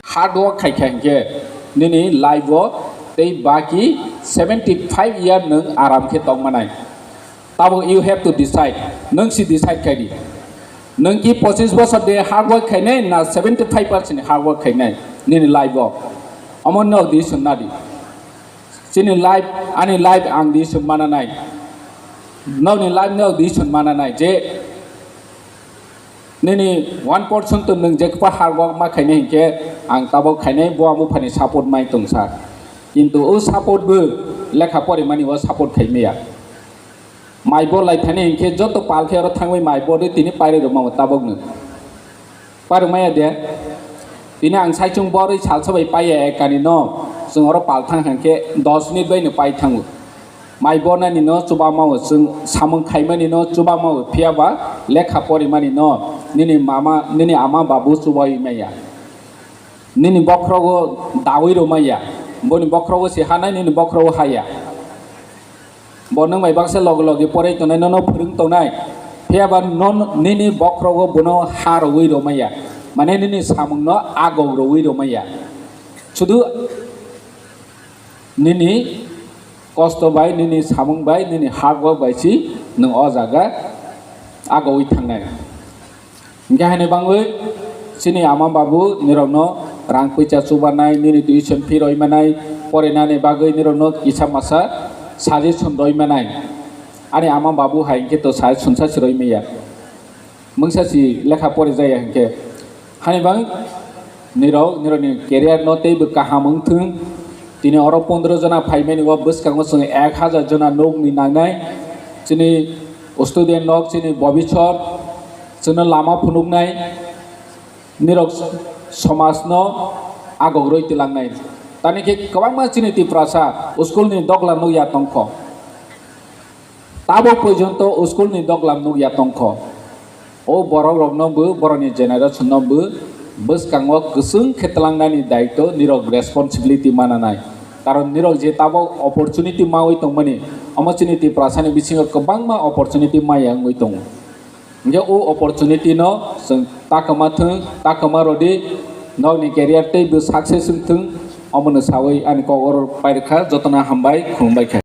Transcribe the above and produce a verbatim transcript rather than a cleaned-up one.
Hard work khai kha hinkhe nini life o tei baki seventy five year nwng aram khe tong manai. Tabuk you have to decide, nwng si decide khai di. Nwng ki pochis bosor de hard work khainai na seventy five percent hard work khainai nini life o? Omo nok di swnna di. Chini life, ani life ang di swnmana nai. Nokni life nok di swnmana nai je nini one percent to nwng jekpa hard work ma khainai hinkhe ang tabuk khainai bo amo phani support mai tong sa. Kintu o support bo lekha porimani o support khai maya. Mai bo lai thani hinkhe joto pal khe oro thangwi mai bo de tini pairwi rwma tabukno. Pairwi maya de. Tini ang saichung borwi salsa bai paiya ekani no. Chwng oro pal thang hinkhe dos minute bai no pai thango. Mai bo nani no chuba mao chwng samung khaimani no chuba mao phiya ba lekha porimani no nini mama nini ama babu chubai maya. Nini bokhrogo dawi rw maya. Boni bokhrogo se hanai nini bokhrogo haya. Bo nwng bai baksa logi logi poroi tongnai, nono phwrwng tongnai. Phiya ba non nini bokhrogo bono ha rwui rw maya. Mane nini samungno agok rwui rw maya. Sudu nini kosto bai, nini samung bai, nini hard work bai si nwng o jaga agoi thangnai. Hinkhe haini bangwi chini ama babu nirokno rang puisa chubanai, nini tuition fee roi manai, porinani bagwi nirokno kisa masa suggestion roi manai. Ani ama babu hai hinkhe to suggestion sa se roi maya. Mungsa si lekha pori jaya hinkhe. Haini bang nirok, nirokni career no teibo kaham wngthung. Tini oro pondro jona phaimani o bwskango chwng ek hajar jona nokni nangnai. Chini student rok chini bobisot chwngno lama phunuknai, nirok somajno agogrwi twlangnai. Tani khe kwbangma chini Tiprasa school ni dogla nukya tongkho. Tabuk porjonto school ni dogla nukya tongkho. O borok rokno bo borokni generation no bo bwskango kwchwng khe twlangnani daitw nirok responsibility mananai. Karon nirok je tabuk opportunity mawi tongmani, omo chini Tiprasani bisingo kwbangma opportunity maya wngwi tongo. Hinkhe o opportunity no chwng takama thung, takama rwdi, nokni career teibo success wngthung, omono sawi ani kok oro pairwkha, jotono hambai, khulumbai kha.